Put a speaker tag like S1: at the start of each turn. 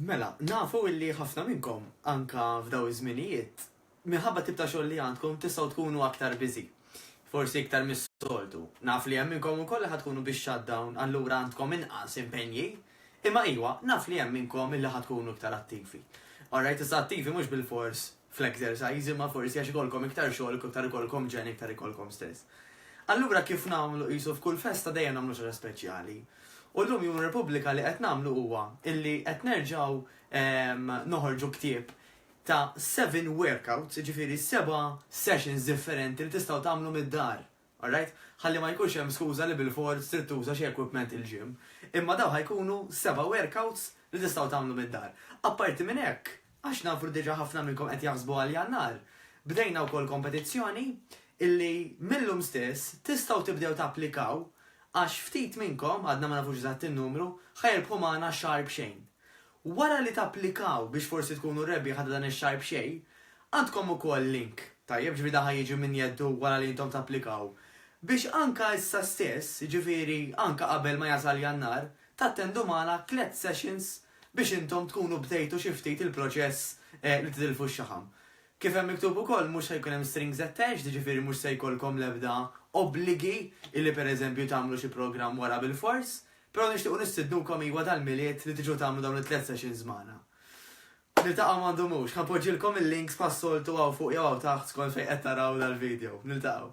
S1: Mela, nafu illi ħafna minnkom, anka f'daw iż-żminijiet, minħabba tip ta' xogħol li għandkom tistgħu tkunu aktar busy. Forsi iktar mis-soltu. Naf li hemm minnkom ukoll li ħa tkunu bix-shutdown allura għandkom inqas impenji. Imma iwa, naf li hemm minnkom illi ħa tkunu iktar attivi. Alright, issa attivi mhux bilfors fl-exercise imma forsi għax ikollkom iktar xogħol, iktar ikollkom ġenn, iktar ikollkom stress. Allura kif nagħmlu qisu f'kull festa dejjem nagħmlu xi ħaġa speċjali. U llum Jum ir-Repubblika li qed nagħmlu huwa illi qed nerġgħu noħorġu ktieb ta' seven workouts, jiġifieri seba' sessions differenti li tistgħu tagħmlu mid-dar. Alright? Ħalli ma jkunx hemm skuża li bilfors trid tuża xi equipment il-gym. Imma dawn ħa jkunu seba' workouts li tistgħu tagħmlu mid-dar. Apparti minn hekk, għax nafu li diġà ħafna minnkom qed jaħsbu għal Jannar, bdejna wkoll kompetizzjoni illi mil-lum stess tistgħu tibdew tapplikaw Għax ftit minnkom, għadna ma nafux eżatt in-numru, ħa jirbħu magħna xahar b'xejn. Wara li tapplikaw biex forsi tkunu r-rebbieħa ta' dan ix-xahar b'xejn, għandkom ukoll link, tajjeb, ġifieri dan ħa jiġi minn jeddu wara li intom tapplikaw, biex anka issa stess, jiġifieri anka qabel ma jasal Jannar, tattendu magħna tliet sessions biex intom tkunu bdejtu xi ftit il-proċess li titilfu x-xaħam. Kif hemm miktub ukoll, mhux se jkun hemm strings attached, jiġifieri mhux se jkollkom l-ebda obbligi illi pereżempju tagħmlu xi programm wara bilfors, però nixtiequ nistidnukom iwa dal-Milied li tiġu tagħmlu dawn it-tlett sessions magħna. Niltaqgħu ma ndumux, ħa npoġġilkom il-links bħas-soltu hawn fuq jew hawn taħt skont fejn qed taraw dal-video. Niltaqgħu.